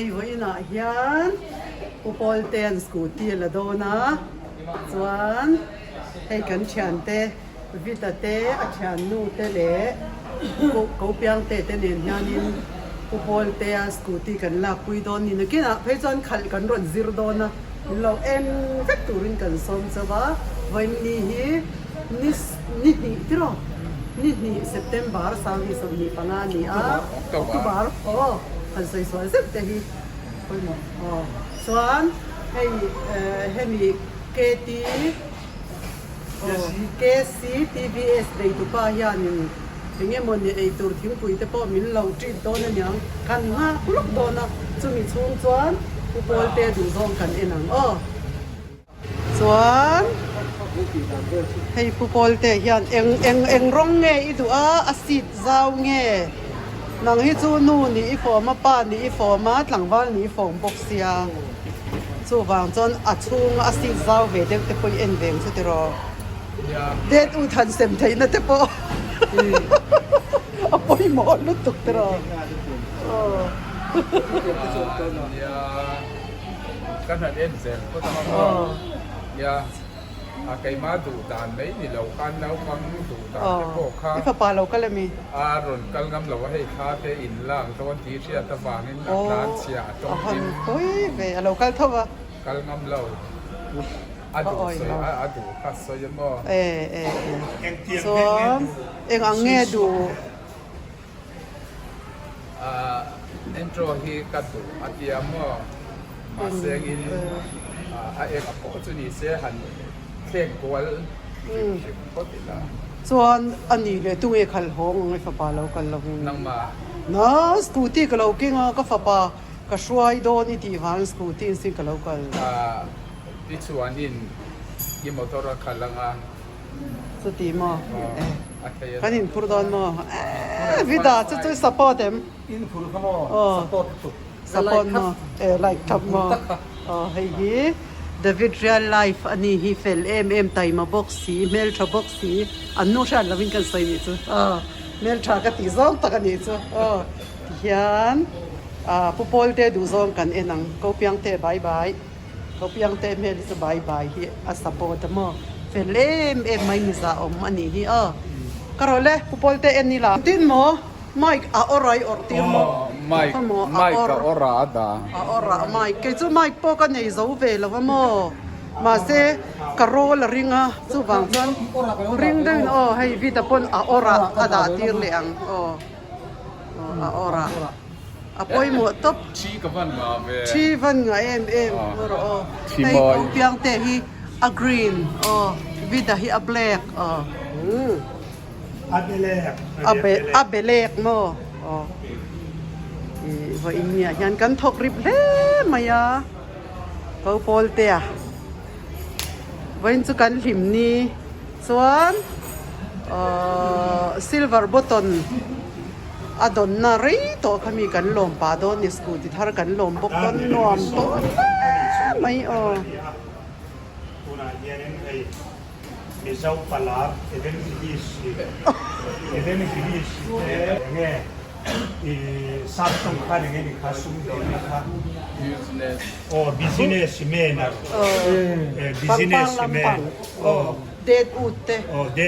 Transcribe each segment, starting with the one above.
Hei vawiinah hian Pu Pawltea'n scooty a la dawn a, chuan hei kan thiante Vita te, a thiannu te leh Kopiangte te nen hianin Pu Pawltea scooty kan lakpui dawn ni nakinah phei chuan khalh kan rawn zir dawn a, min lo en vek turin kan sawm chauh a, vawiin ni hi ni ni hnih tiraw? Ni hnih September 2025 a ni a, October aw han sawi sual zeuh te hi pawimawh aw chuan hei hemi KT Aw, KCTVS neitupa hianin eng emaw ni ei tur thingpui te pawh min lo treat dawn aniang, kan nghak lawk dawn a, chumi chhung chuan Pu Pawlte duhzawng kan en ang aw. Chuan hei Pu Pawlte hian eng eng eng rawng nge i duh a, a seat zau nge? Nang hi chu nu nih i fawm a, pa nih i fawm a, tlangval nih i fawm bawk sia. Chuvang chuan a chhunga a seat zau ve deuh te pawh i en veng chu tiraw? Det u than sem theihna te pawh a pawimawh lutuk tiraw? Ka han en zel phawt ang aw. Nia. A keimah duh dan mai ni lo khan naupang duh dan te pawh kha. I fapa lo kal emi? A rawn kal ngam lo a, hei thla te in lak dawn tih hriat avangin a tlan chhia a tawng in. A han pawi ve, a lo kal tho a. Kal ngam lo, a duh sawi a, a duh kha sawi a maw? E e e, chuan eng ang nge duh? Intro hi ka duh a tia maw? Mahse engin a eng a pawh chu ni se han thlek kual hrim hrim phawt ila. Chuan a nih leh tunge khalh hawng ang i fapa lo kal lovin? Nangmah. Na scooty ka lo keng a, ka fapa ka hruai dawn i tih vangin scooty in sin ka lo kal. Tichuanin i motor a khalh ang a. Chuti maw? Kan inphur dawn maw? Eeh Vida chu chu support em? Inphur kha maw? Support lutuk. Support maw? Eh like thap maw? Aw hei hi David real life a ni hi fel em em taima bawk si hmeltha bawk si an nu hriat lovin kan sawi nih chu aw hmeltha ka tih zawng tak a nih chu aw tihian ah Pu Pawlte duhzawng kan en ang Ko Piangte bye bye. Ka piangte hmel hi chu bai bai hi a support a maw? Fel em em mai ni zah awm a nih hi aw. Ka rawh le Pu Pawlte en ila. Tin maw mic a awr a i awrh tir maw? Mic mic a awr a a dah. A awr a mic kei chu mic pawh ka nei zo ve lo a maw? Mahse ka roll a ring a chuvang chuan ring deuhin aw hei Vida pawn a awr a a dah tir leh ang aw a awr a. A pawimawh tawp. Thi ka van ngah ve. Thi van ngah em em rawh aw. Hei ko piang te hi a green aw vida hi a black aw. A belek. A belek maw aw. I vawiin niah hian kan thawk rip hle mai a. Ko pawl te a. Vawiin chu kan hlim ni chuan silver button a dawnna rei tawh kha mi kan lawm pah dawn ni scooty thar kan lawm bawk dawn nuam tawh hle mai aw. Tunah hianin hei Mizo Palar Evangelist Evangelist te enge i sap tawng khan enge ni kha sumdawnna kha Business. Aw business man a business man aw Deadwood te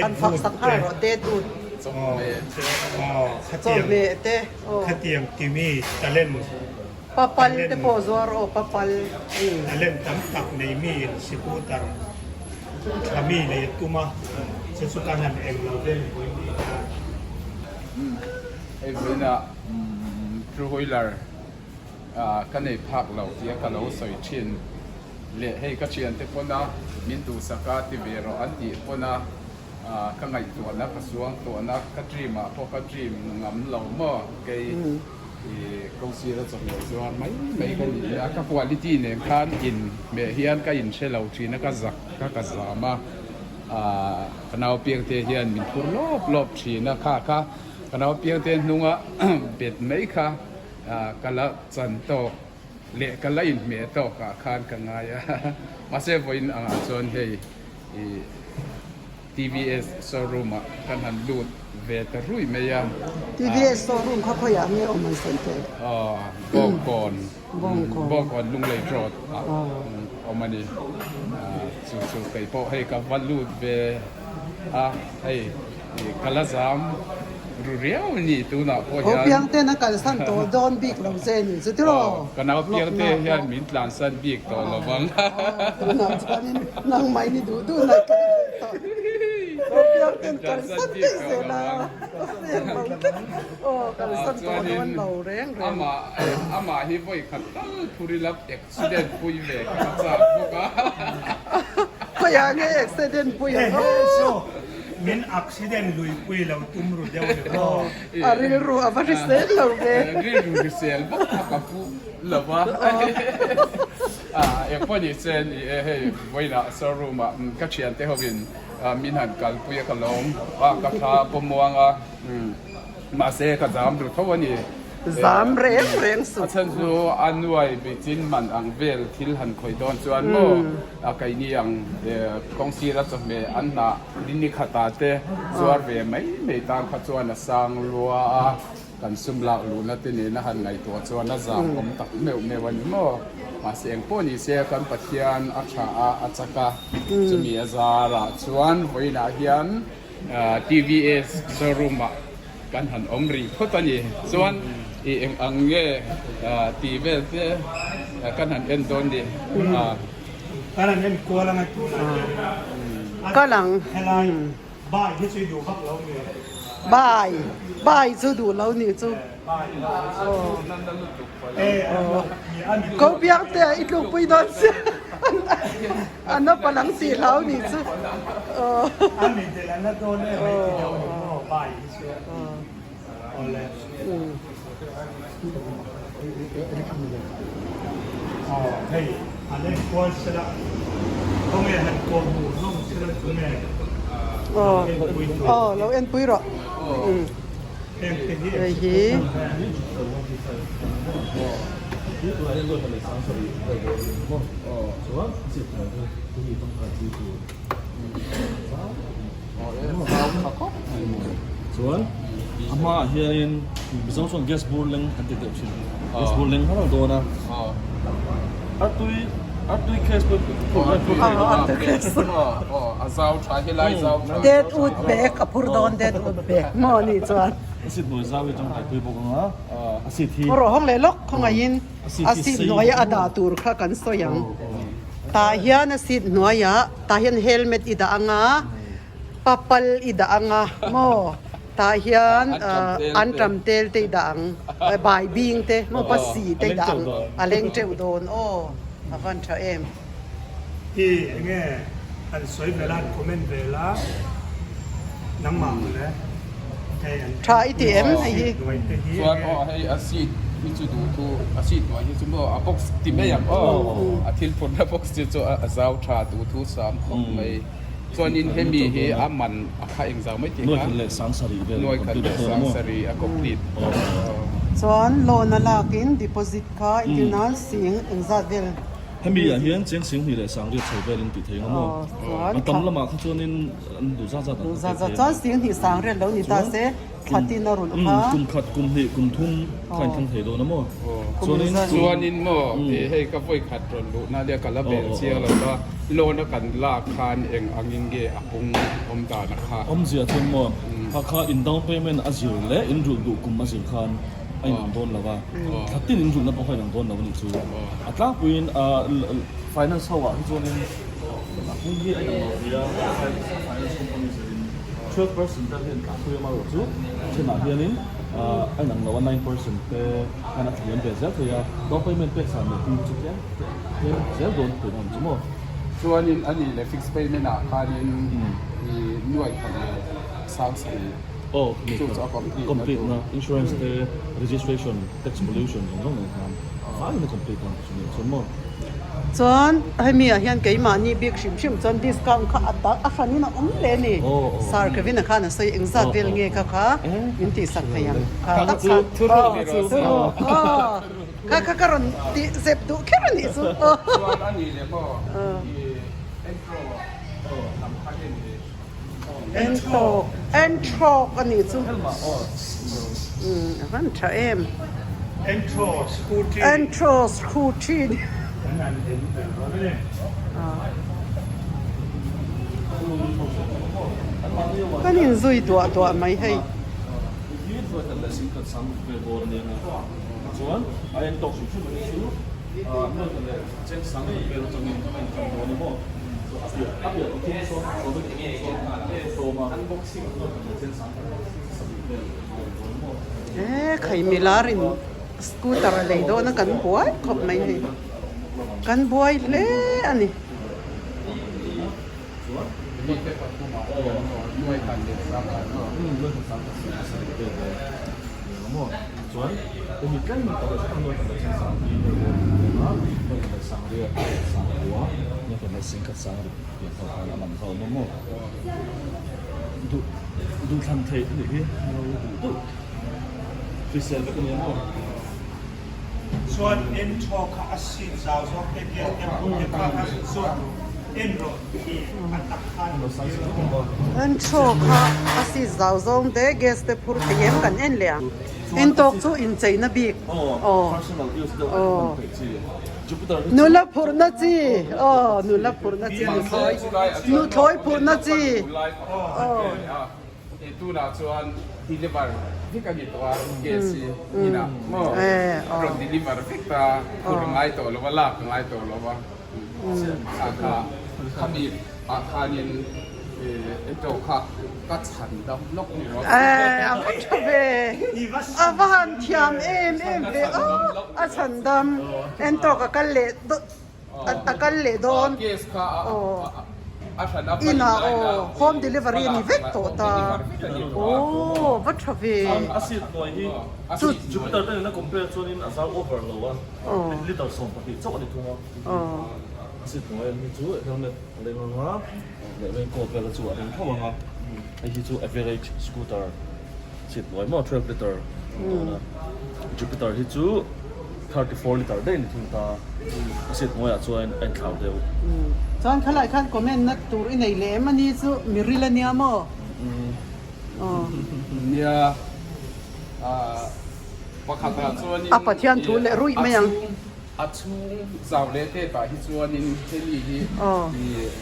an fak sak nghal rawh deadwood aw chawhmeh te aw khatiang timi talent papal te pawh zuar aw papal talent tam tak nei mi in sikutar tha mi nei a tum a che chu kan han eng lo vel pawh in ni kha. Hei vawiinah two wheeler ka nei phak lo tia ka lo sawi thin leh hei ka thiante pawna min duhsak a ti ve rawh an tih pawna ka ngaihtuahna ka suang tuahna ka dream ah pawh ka dream ngam lo maw kei i ko sira chawhmeh zuar mai mai ka ni a ka quality nen khan in hmeh hian ka inhre lo thin a ka zak ka ka zam a ka nau piangte hian min phur lawp lawp thin a kha kha ka nau piangte hnunga bet mai kha Ka la chan tawk leh ka la inhmeh tawk ah khan ka ngai a, mahse vawiin angah chuan hei i TVS showroom ah kan han lut ve ta rui mai a. TVS showroom kha khawiah nge awm an sawi teh? Aw, Bawngkawn, Bawngkawn Lunglei Road ah awm a ni. Chu chu kei pawh hei ka va lut ve a, hei ka la zam ru riau a ni tunah pawh hian. Aw Piangten a kalsan tawh dawn bik lo che ni chu tiraw? Ka nau Piangte hian min tlansan bik tawh lo vang. Tunah chuanin nangmah in i duh duh na kal thei tawh. Aw Piangten kalsan daih zel a, a fel lo tlat. Aw kalsan tawh dawn lo reng reng. Amah hi vawi khat tal phurila accident pui ve ka la chak bawk a. Khawiah nge accident pui ang aw? Chu min accident lui pui lo tum ru deuh ni maw? A rilru a va hrisel lo ve. Rilru hrisel bawk kha ka pu lo va. Engpawh ni se ni e hei vawiinah showroom ah ka thiante hovin min han kalpui a ka lawm a ka thla pawmuang a. Mahse ka zam ru tho a ni. Zam reng reng suh. A chhan chu a nuai bichin man ang vel thil han khawih dawn chuan maw a keini ang kawng sira chawhmeh an hnah ni khatah te zuar ve mai mai tan kha chuan a sang lua a, kan sum lak luhna te nena han ngaihtuah chuan a zam awm tak meuh meuh a ni maw. Mahse eng pawh ni se kan Pathian a tha a, a chak a, chumi a zarah chuan vawiinah hian TVS showroom ah kan han awm rih phawt a ni. Chuan i eng ang nge tih vel te kan han en dawn ni. Kan han en kual anga tunah hian Kal ang. Helai bai hi chu i duh vak lo mi? Bai, bai chu duh lo ni chu. Ko biang te ah i tlukpui dawn sia. A napa lang tih hlau ni chu. A mi del a na dawn em mai ti deuh ni maw bai hi chu awle. Aw hei an en kual sela khawnge han kawh hmuh hlawm sela tunge lo en pui tur. Aw lo en pui rawh. Hei hi. Chuan a hmaah hianin Mizo chuan gas bur leng kan ti deuh thin gas bur leng har dawn a a tui a tui case pawh a zau tha helai zau tha Dead wood bag a phur dawn dead wood bag maw ni chuan a seat hnuai zau hi tangkai pui bawk ang a a seat hi Rawh hawng leh lawk khawngaihin a seat hnuaia a dah tur kha kan sawi ang tah hian a seat hnuaiah tah hian helmet i dah ang a papal i dah ang a maw tah hian an tam tel te i dah ang bai bing te maw pasi te i dah ang a leng teuh dawn aw a van tha em. Hi enge an sawi vel a an comment vel a nangmah mawle hei an Tha i ti em hei hi. Hnuai te hi Chuan aw hei a seat hi chu duh thu a seat hnuai hi chu maw a box ti mai ang aw a thil phurhna box chu chu a zau tha duh thu sam khawp mai chuanin hemi hi a man a kha engzau mai tih Nuai kha khat leh sang sarih vel Nuai khat leh sang sarih a complete Chuan loan a lakin deposit kha entirnan sing engzat vel Hemi ah hian cheng sing hnih leh sang riat chho velin tih thei ang a maw? A tam lamah kha chuanin an duh zat zat ang Duh zat zat chuan sing hnih sang riat lo ni ta se thla tin a rulh kha. Kum khat, kum hnih, kum thum kha in thlang thei dawn a maw? Chuanin Chuanin maw hei ka vawi khat rawn luhna nia ka la bel chiang lo va, loan a kan lak khan eng angin nge a pung awm dan a kha? Awmzia chuan maw kha kha in down payment a zir leh in rulh duh kum a zir khan a inang dawn lo va, thla tin in rulhna pawh kha a inang dawn lo a nih chu. A tlangpuiin finance ho ah hi chuanin a pum hi a inang lo nia, finance company zirin 12% vel hian tlangpui a erawh chu thenah hianin a inang lo a, 9% te khan a tliam ve zel thei a, down payment pek san leh pum chu tlem tlem zel dawn tih a awm chu maw. Chuanin a nih leh fixed payment ah khanin i nuaih khat leh sang sarih. Aw complete complete na insurance te registration tax pollution zawng zawng nen khan faiin a complete na chu nia chuan maw. Chuan hemi ah hian keimahni bik hrim hrim chuan discount kha a tak a hranin a awm hle a ni. Sir Kevin a khan a sawi engzat vel nge kha kha min tihsak thei ang kha tak khan aw kha kha ka rawn tih zep duh kher a nih chu. Chuan a nih leh maw i intro lam kha hi a ni. Ntorq Ntorq a nih chu a van tha em. Ntorq scooty. Ntorq scooty. Kan inzui duah duah mai hei. E khai milar in scooter a lei dawn a kan buai khawp mai hei kan buai hle a ni. Chuan en thaw kha a seat zau zawk te hian en rawh te kha kha zawt rawh en rawh tih a tak khan lo thlir rawh. En thaw kha a seat zau zawng te gas te phur thei em kan en leh ang. En tawk chu incheina bik aw aw nula phurhna chi aw nula phurhna chi nuthlawi nuthlawi phurhna chi aw. Tunah chuan deliver vek a ni tawh a gas hi inah maw a rawn deliver vek ta phur a ngai tawh lo a lak a ngai tawh lo a kha kha khami ah khanin eto kha ka chhan dam lawk ni rawh. A va tha ve a va han thiam em em ve aw a chhan dam entawk a kal leh a kal leh dawn inah aw home delivery a ni vek tawh ta aw va tha ve a seat hnuai hi chu Jupiter te nena compare chuanin a zau over lo a liter 12 chauh a ni thung a a seat hnuai hi chu helmet a leng ang a leh raincoat vel chu a reng tho ang a hei hi chu average scooter seat hnuai maw 12 liter a ni dawn a Jupiter hi chu 34 liter daih a ni thung ta, a seat hnuaiah chuan a inthlau deuh. Chuan khalai khan comment na tur i nei leh em a ni chu miril a nia maw? Aw. Nia pakhatah chuanin A Pathian thu leh ruih mai ang. A chhung zau leh tep ah hi chuanin hemi hi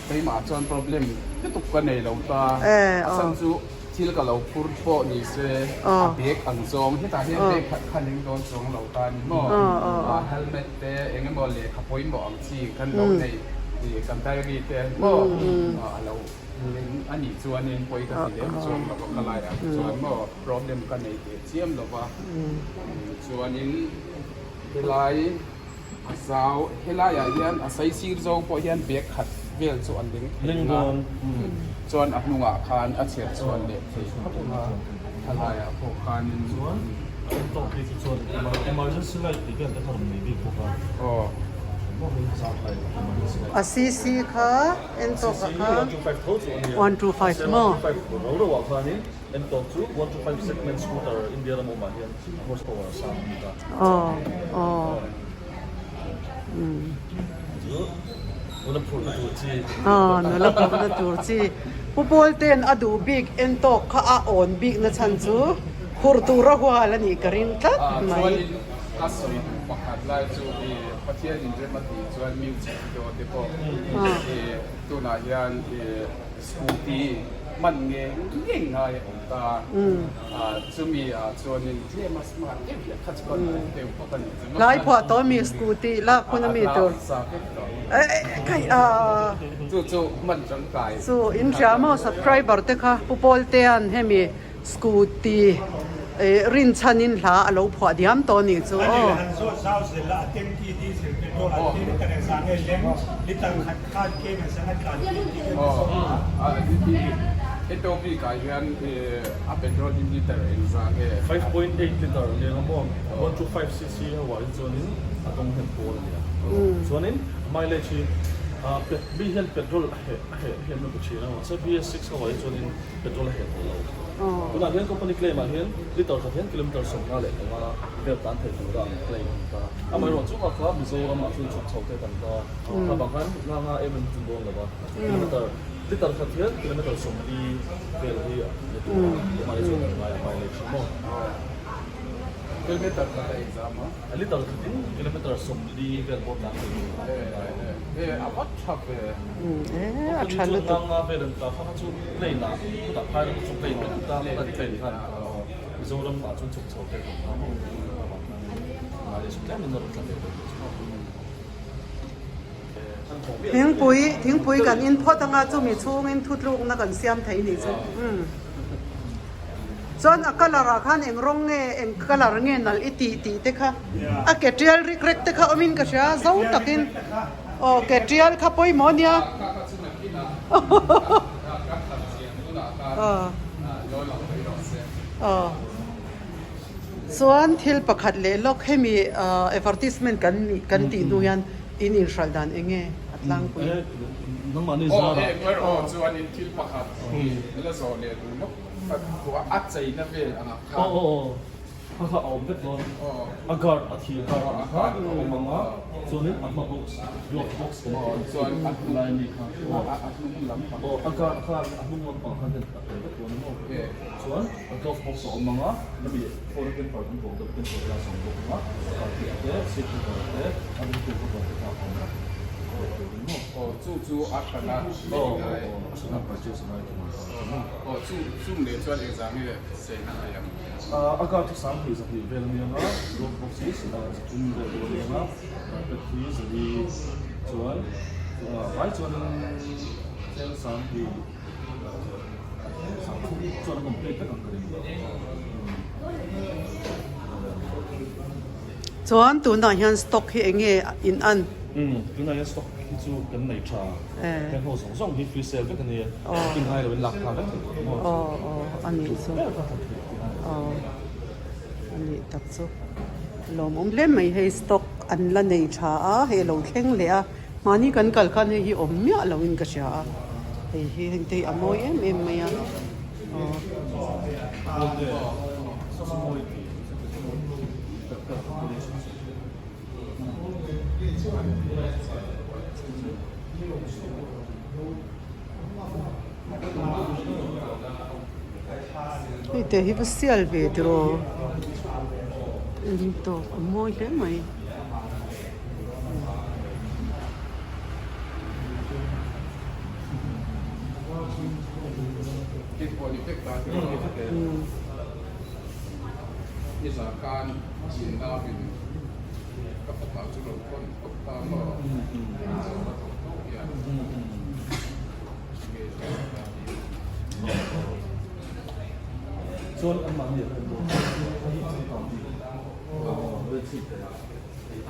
keimah chuan problem lutuk ka nei lo ta, a chhan chu Thil ka lo phur pawh ni se, a bag ang zawng hetah hian bag khat kha ning dawn chuang lo ta ni maw? Helmet te eng emaw lehkha pawimawh ang chi kan lo nei kan diary te maw a lo ling a nih chuanin pawi ka ti lem chuang lo va ka laiah te chuan maw problem ka nei teh chiam lo va chuanin helai A zau, helaiah hian a sai sir zawng pawh hian bag khat vel chu a leng thei ang a, chuan a hnungah khan a chher chhuan leh thei khawp ang a, helaiah pawh khanin. Chuan a en tawk phei chu chuan emergency light tih vel te kha rawn nei bik bawk a, emergency light. A CC kha en tawk ah khan. 125 tho chu a nia. 125 maw? 125 ro ro ah khanin en tawk chu 125 segment scooter India ram awmah hian horsepower a sang a ni ta. Aw aw Nula phurhna tur chi. Aw nula phurhna tur chi. Pu Pawlte'n a duh bik en tawk kha a awn bik na chhan chu phurh tur a hual a nih ka ring tlat mai. Chuanin ka sawi duh pakhat lai chu i Pathian inrem a tih chuan music video te pawh i tunah hian i Scooty hman nge ngei ngai a awm ta a, chumi ah chuanin tlem a smart deuh leh kha chu kan awm deuh bawk a ni chu. Hlai phuah tawh mi scooty lak hun a mi tur. Kai a. Chu chu hman tangkai. Chu in hria maw subscriber te kha Pu Pawltea'n hemi Scooty rinchhanin hla a lo phuah diam tawh nih chu aw. Han zawt zau zel a, a tanky diesel petrol an ti liter engzah nge leng liter khat khan kem engzah nge tlan tih tih te zawt a. Heto bikah hian a petrol hi liter engzah nge? 5.8 liter leng a maw? 125 cc ho ah hi chuanin a dawng hnem pawl a nia. Chuanin mileage hi mi hian petrol a heh a heh hian an ti thin a, mahse BS6 ho ah hi chuanin petrol a heh tawh lo. Tunah hian company claim ah hian liter khat hian kilometer 15 vel tan thei tura an claim a ni ta. Amaherawhchu kha kha Mizoram ah chuan chhuk chho te kan ta. Kha bang khan nga nga em em chu dawn lo va, kilometer. Liter khat hian kilometer 40 vel hi ni tur a, mahni chuan kan ngai a mileage hi maw. Kilometer khat a exam a. Liter khatin kilometer 40 vel pawh tlan thei tur a kan ngai a. E a va tha ve. E a tha lutuk. Nga nga vel an ta kha kha chu plane ah khutah phai ram chu plane vek ta khutah plane khan Mizoram ah chuan chhuk chho te kan ta maw mileage tlem in a rawn tla ve dawn chu maw. Thingpui thingpui kan in phawt anga chumi chhungin thutlukna kan siam thei nih chu umm chuan a colour ah khan eng rawng nge eng colour nge nalh i tih tih te kha a ke tial rik rek te kha awmin ka hria zo takin aw ke tial kha pawimawh ania aw aw. Chuan thil pakhat leh lawk hemi advertisement kan nih kan tih hnu hian in inhralh dan eng nge a tlangpui? Aw heng erawh chuanin thil pakhat la zawh leh duh lawk a cheina vel ang ah khan. Aw aw kha kha a awm vek dawn a guard a thir guard ang kha a awm ang a chuanin a hma box glove box awm ang chuan a hnung lai ami kha a hnung lampang aw a guard kha a hnung lampang kha hian a tel vek dawn a maw chuan. A glove box a awm ang a, hemi phone a temper kan bawk deuh temper glass a awm bawk ang a, a piah te seat cover te a ringtu cover te kha a awm a bawk tur in maw. Aw chu chu a hran a Aw aw aw a hran a purchase a ngai thung ang. Aw chu chung leh chuan engzah nge sena thei ang? A guard chu sang hnih zahnih vel a ni ang a, glove box hi zathum vel deuh a ni ang a, carpet hi zali chuan vai chuanin tlem sang hnih. Chuan tunah hian stock hi eng nge in an? Umm tunah hian stock hi chu kan nei tha heng ho zawng zawng hi free sale vek a nia in ngai lo in lak phak vek thei tawh maw? Aw aw a nih chu aw a nih tak chu lawmawm hle mai hei stock an la nei tha a hei a lo thleng leh a. Mahni kan kal khan hei hi awm miah lo in ka hria a, hei hi heng te hi a mawi em em mai a, aw. Hei te hi va sial ve tiraw, en tawk a mawi hle mai.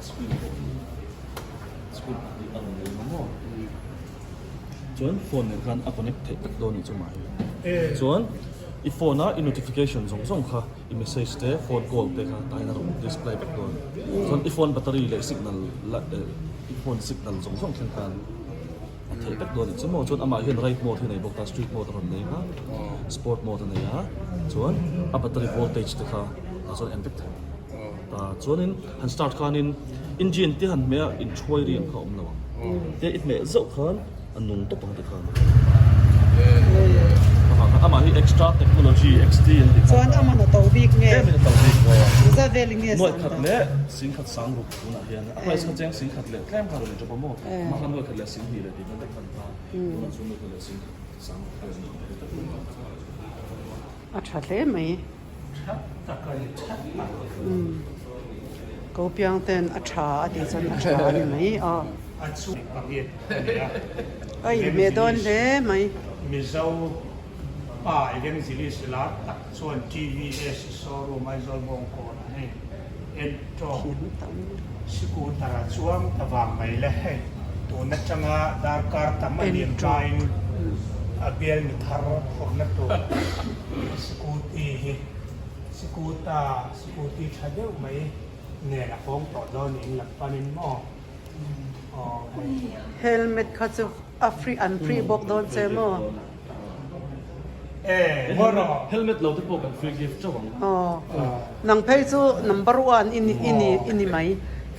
A screen pawh hi screen pahnih a rawn nei maw chuan phone nen khan a connect theih vek dawn a nih chu mah hi chuan i phone a i notification zawng zawng kha i message te phone call te kha tah hian a rawn display vek dawn chuan i phone battery leh signal la eh i phone signal zawng zawng thleng khan a theih vek dawn a nih chu maw chuan amah hian ride mode hi a nei bawk ta street mode a rawn nei a sport mode a nei a chuan a battery voltage te kha tah chuan en vek thei. Ta chuanin han start khanin engine te han hmeh a inthuai ri ang kha a awm lo ang. Te i hmeh zauh khan a nung tawp ang ti khan. Amah hi extra technology XT an tih kha. Chuan aman a to bik nge? Tlem in a to bik aw. Engzat vel in nge sang ta? Nuaih khat leh singkhat sang ruk tunah hian a price kha cheng singkhat leh tlem kha rawn inchawp a maw? Amah khan nuaih khat leh singhnih leh tih vel te khan ta. Tunah chuan nuaih khat leh singkhat sang ruk vel a ni. A tha hle mai. Ko piang ten a tha a tih chuan a tha a ni mai a. A inhmeh dawn hle mai. Mizo pa Evangelist lar tak chuan TVS showroom Aizawl Bawngkawn ah hei Entawk scooter a chuang ta vang mai le hei tun atanga darkar tam a liam laiin a bial mi thar phurhna tur Scooty hi Scooter Scooty tha deuh mai nen a kawng tawh dawn in lam panin maw aw hei. Helmet kha chu a free an free bawk dawn che maw? E maw rawh. Helmet lo te pawh kan free gift teuh ang. Aw nang phei chu number one i ni i ni i ni mai.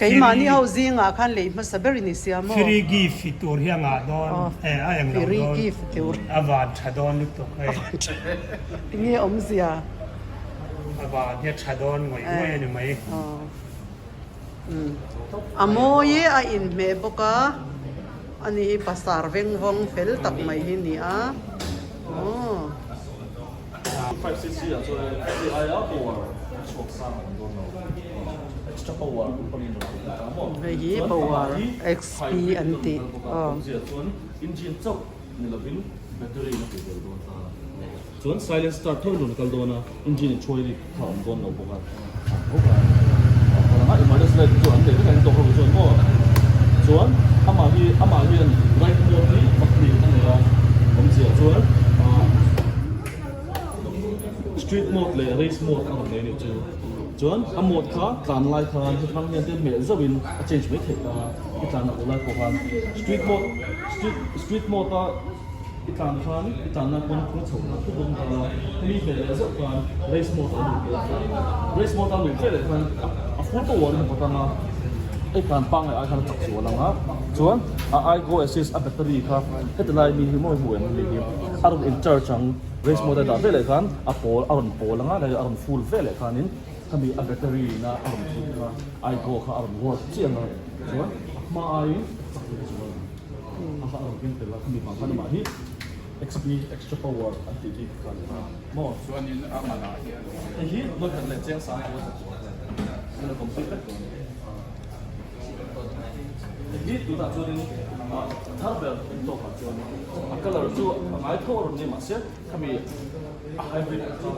Keimahni ho zingah khan lei hmasa ber in i siam aw. Free gift i tur hi a ngah dawn e a eng lo dawn. Free gift tur. A van tha dawn lutuk hei. A van tha tinge awmzia. A van hi a tha dawn ngawih ngawih a ni mai. A mawi e a inhmeh bawk a, ani hi pasar veng vawng fel tak mai hi ni a. Aw. Hei hi power XP an tih aw. Chuan silent start tho in rawn kal dawn a, engine in hruai rik kha a awm dawn lo bawk a, a emergency light chu an nei vek a, an tawk ho chuan maw chuan amah hi amah hian right mode hi pahnih a nei a, awmzia chuan ah street mode leh race mode a rawn nei a nih chu, chuan a mode kha tlan lai khan heti hmang hian te hmeh zauh in a change mai theih ta a, i tlan loh lai pawh khan street mode street street mode a. I tlan khan i tlanna pawn phur chho kha thut dawn ta a, hemi hmel leh zeuh khan race mode a lut leh a, race mode a lut ve leh khan a full power in a vawt ang a, i tlan pangngai ai khan a chak zual ang a, chuan a i go assist a battery kha heti lai mi hi mawi hmu em hemi hi a rawn in charge ang race mode a dah ve leh khan a pawl a rawn pawl ang a, a rawn full ve leh khanin khami a battery na a rawn tih kha i go kha a rawn work chiah ang a, chuan a hma aiin a chak leh zual ang. A kha a rawn keng tel a, khami vang khan amah hi XP extra power an tih bik kha a ni ta maw? Chuanin a manah hian. Hei hi nawi khat leh chiang sang pawh a chak tawh a ni. A complete vek tawh a ni. Hei hi tunah chuanin a thar ber en tawkah chuan a colour chu a ngai tho a rawn ni mahse khami a hybrid kha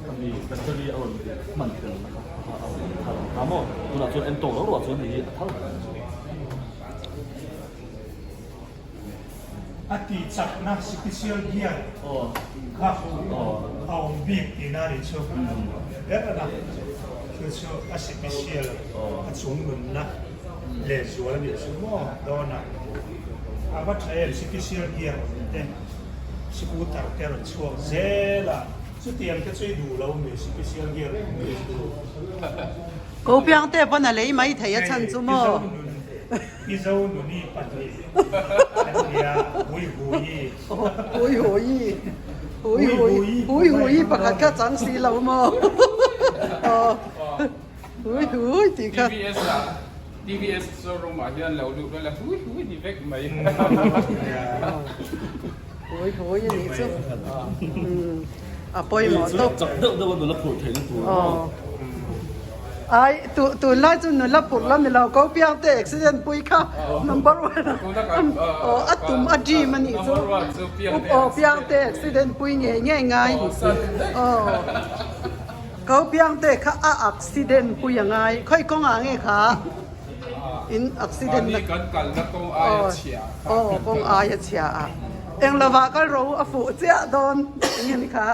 khami battery a rawn hman tel na kha a rawn thar ta maw? Tunah chuan en tawk lo ruah chuan hei hi a thar ber a ni. A tih chakna special gear kha a awm bik tihna a nih chu ber a na. Chu chu a special a chung nunna lehzual a nih chu maw dawn a. A va tha em special gear awm te scooter te a rawn chhuak zel a. Chutiang te chu i duh lo mi special gear awm te chu. Ko piangte pawn a lei mai thei a chhan chu maw? Mizo nuni pahnih an nia Hui Hui. Hui Hui. Hui Hui. Hui Hui pakhat kha chang si lo maw? Hui Hui tih kha. TVS ah TVS showroom ah hian lo luh vel a Hui Hui ni vek mai. Hui Hui a nih chu. A pawimawh tawp. Chak deuh deuh a nula phurh theihna tur maw? Ai, tunlai chu nula phurh la ni lo, ko piang te accident pui kha number one aw a tum a dream a nih chu. Aw piang te accident pui ngei ngei ngai. Aw ko piang te kha a accident pui a ngai. Khawi kawngah nge kha in accident na. Aw kawng aia chhia a. Eng lovah kal ro a fuh chiah dawn eng nge ni kha.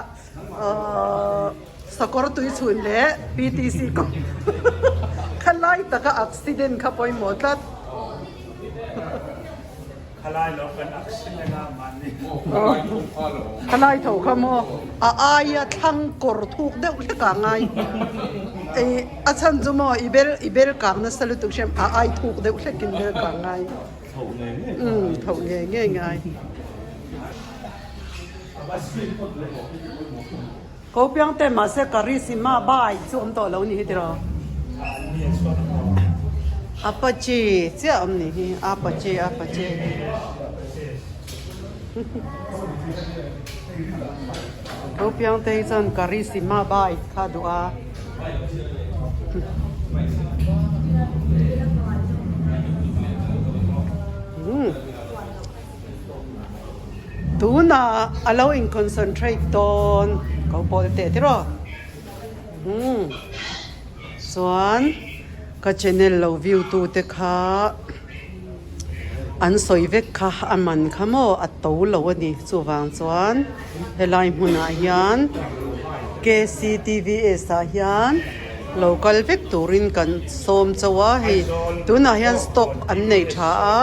Sakawr tui chhun leh PTC kawng khalai taka accident kha pawimawh tlat. Khalai lo kan accident a mahni. Khalai tho kha maw a aia thlang kawr thuk deuh hlek ah ngai. Ei a chhan chu maw i bel i bel kang nasa lutuk hriam a ai thuk deuh hlek in bel kang ngai. Tho ngei ngei ngai. Tho ngei ngei ngai. Ko piang te mahse Karisima bai chu awm tawh lo ni hi tiraw? Apache chiah awm ni hi Apache Apache. Ko piang te hi chuan Karisima bai kha duh a. Tunah a lo in concentrate dawn ko pawl teh tiraw umm chuan ka channel lo view tu te kha an sawi vek kha a man kha maw a to lo a ni chuvang chuan helai hmunah hian K_C_T_V_S ah hian lo kal vek turin kan sawm chauh a hei tunah hian stock an nei tha a.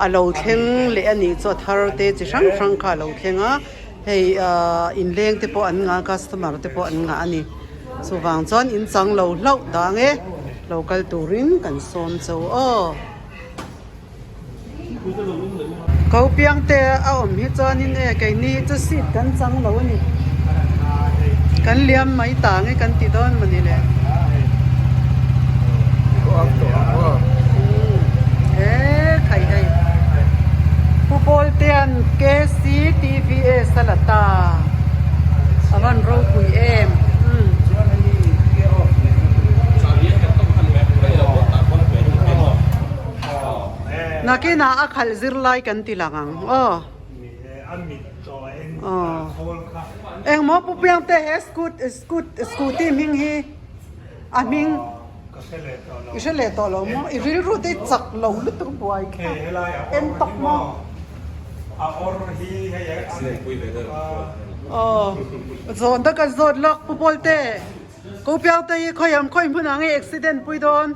A lo thleng leh a nih chu a thar te chi hrang hrang kha a lo thleng a, hei ahh inleng te pawh an ngah a customer te pawh an ngah a ni. Chuvang chuan in chang lo hlauh dang e. Lo kal turin kan sawm cho aw. Ko piang te a awm hi chuanin e keini chu seat kan chang lo a ni. Kan liam mai ta nge kan ti dawn mawni le. He khai hei. Pu Pawltea'n KCTVS a la ta. A van ropui em. Nakinah a khalh zirlai kan ti lang ang aw. Engmaw Pu Piangte he scooty hming hi a hming i hre leh tawh lo maw? I rilru te i chak lo lutuk buai kha en tawk maw? Aw zawn ta ka zawt lawk Pu Pawlte Ko Piangte hi khawiam khawi hmunah nge accident pui dawn?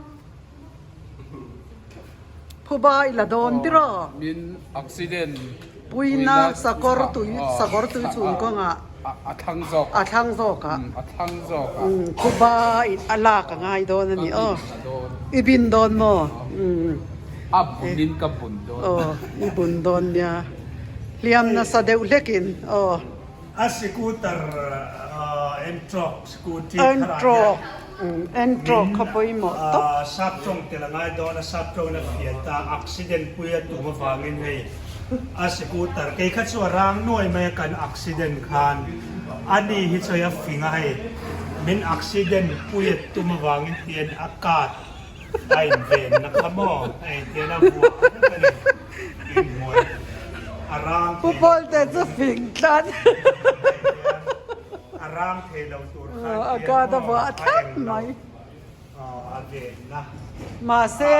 Phuba i la dawn tiraw? Min accident puina sakawr tui sakawr tui chhun kawngah a thlang zawk a thlang zawk ah a thlang zawk ah phuba i a lak a ngai dawn a ni aw i bin dawn maw a bun in ka bun dawn aw i bun dawn nia hliam nasa deuh hlek in aw. A scooter Ntorq scooty thar ah hian Ntorq kha pawimawh tawp. Sap tawng tel a ngai dawn a, sap tawngin a fiat a, accident pui a tum avangin hei a scooter kei kha chu a rang nuai mai a kan accident khan a ni hi chu hei a fing a hei min accident pui a tum avangin tian a card a inven na kha maw hei tian a vuah vek a ni. Pu Pawlte chu fing tlat. A card a vuah thlap mai. Mahse,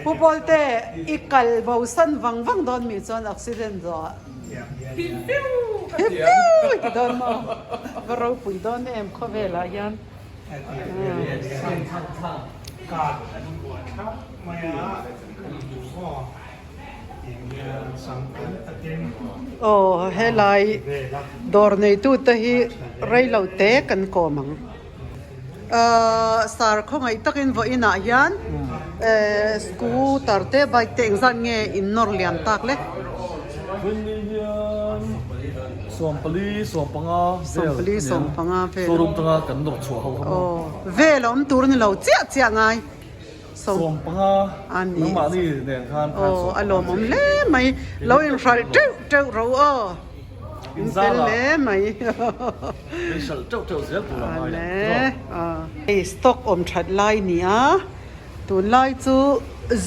Pu Pawlte i kal bosan vang vang dawn mi chuan accident zawhah hi viau i ti dawn maw? Va ropui dawn em khawvelah hian. Aw helai dawr neitute hi reilo te kan kawm ang. Ahh sar khawngaih takin vawiin ah hian ehh scooter te bike te engzat nge in nawr liam tak le? Vawiin hian sawmpali sawmpanga vel a nia showroom tanga kan nawr chhuah ho kha maw? Aw vel a awm tur a ni lo chiah chiah ngai. Sawmpanga nangmahni nen khan khan Aw a lawmawm hle mai lo inhralh teuh teuh ro aw in fel hle mai inhralh teuh teuh zel tur a ngai ang hei stock awm that lai nia tunlai chu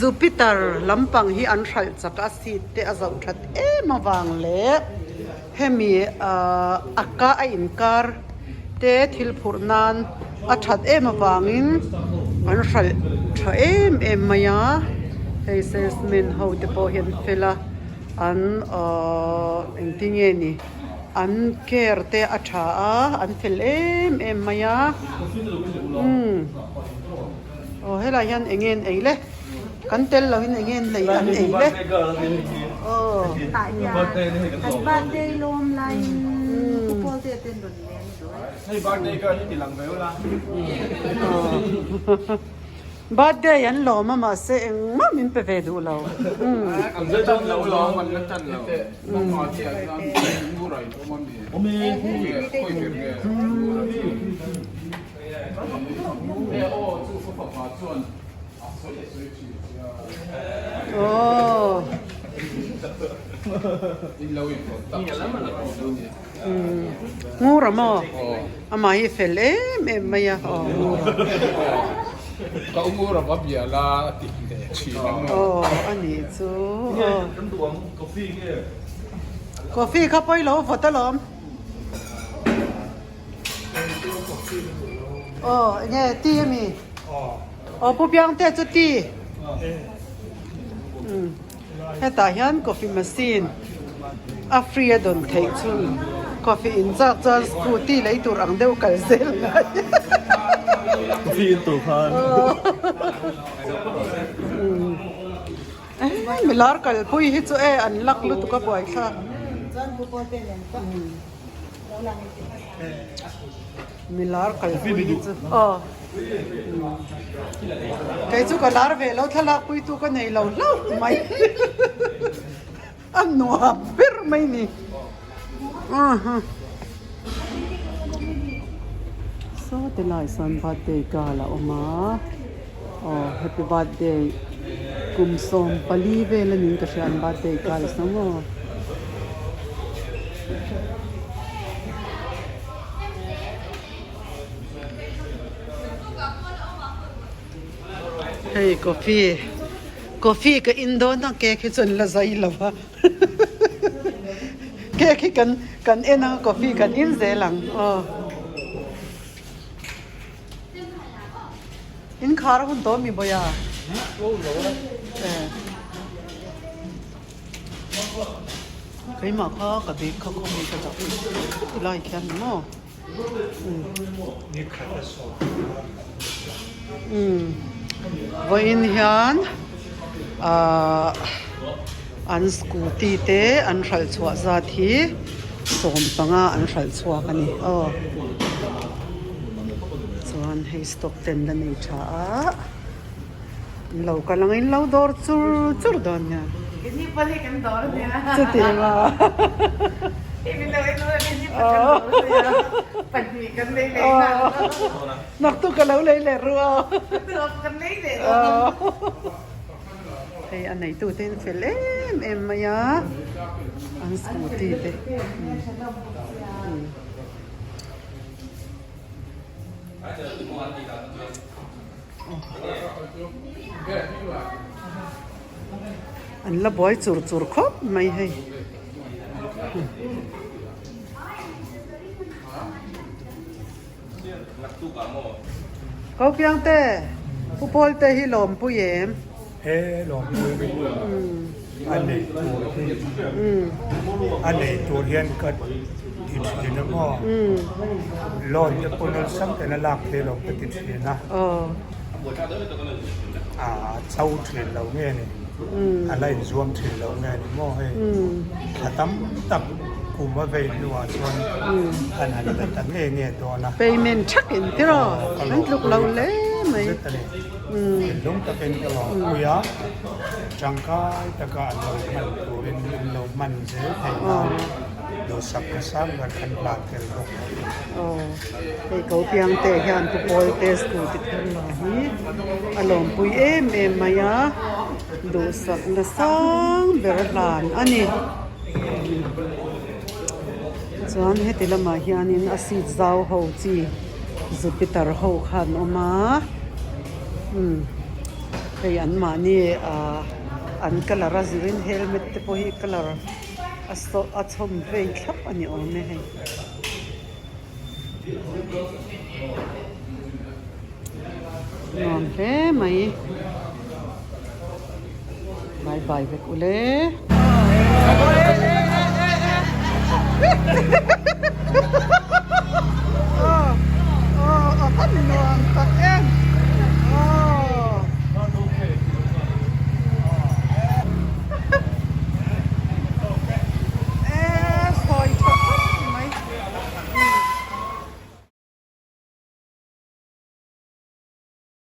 Jupiter lampang hi an hralh chak a seat te a zoh that em avang leh hemi a ka a inkar te thil phurh nan a that em avangin an hralh tha em em mai a hei salesman ho te pawh hi an fel a an ahh engtin nge ni an care te a tha a an fel em em mai a umm aw helai hian eng nge an ei le. Kan tel lo in enge an nei an ei le. Aw. Kan birthday lawm laiin Pu Pawlte ten rawn leng dawn. Hei birthday girl hi ti lang ve ula. Birthday an lawm a mahse engmah min pe ve duh lo. An la tan lo lawm an la tan lo. Ngur a maw? Amah hi fel em em mai a aw ngur a. Ka u ngur a va bia la tih leh thin a maw? Aw a nih chu aw. Coffee kha pawi lo vawt alawm. Aw enge tea ami? Aw Pu Piangte chu tea. Hetah hian coffee machine a free a dawn theih chu coffee in chak chuan scooty lei tur ang deuh kal zel ngai. Coffee in tur khan. Milar kalpui hi chu e an lak lutuk a buaithlak. Milar kalpui hi chu aw. Kei chu ka lar ve lo thlalak puitu ka nei lo hlauh mai. A nuam ber mai ni. Saw te lai sawn birthday girl a awm a, aw happy birthday kum 14 vel a niin ka hria an birthday girl saw maw. Hei coffee coffee ka in dawn a cake hi chuan la zai lo va cake hi kan kan en ang coffee kan in zel ang aw in khar a hun tawh mi bawih a keimah kha ka bag kha khawnge ka dah tilai khian ni maw. Vawiin hian ahh an scooty te an hralh chhuah zat hi 15 an hralh chhuak a ni aw chuan hei stock ten la nei tha a an lo kal ang in lo dawr chur chur dawn nia. Chuti maw. Naktuk ka lo lei leh ru aw. Hei a neitu te in fel em em mai a an scooty te. An la buai chur chur khawp mai hei. Ko piang te, Pu Paul te hi lawmpui em? He lawmpui a nei tur hi a nei tur hian ka ti thin a maw? Loan te pawh awlsam ten a lak theih lo ka ti thin a. A cho thin lo nge ni, a la inzuam thin lo nge ni maw hei thla tam tak kum a vei hnuah chuan an han la ta nge nge dawn a. Payment thak in tiraw an tluk lo hle mai. Zet a ni. Thinlung takin ka lo pui a, tangkai taka an lo hman turin an lo hman zel theih nan duhsak ka sang ber kan hlan tel bawk. Aw, hei ko piang te hian Pu Paul te school ti thar la hi a lawmpui em em mai a, duhsakna sang ber hlan a ni. Chuan heti lamah hianin a seat zau ho chi Jupiter ho kha an awm a, umm hei anmahni ah an colour a zirin helmet te pawh hi colour a saw a chhawm vei thlap a ni awm e hei. Nuam hle mai. Bye bye vek ule.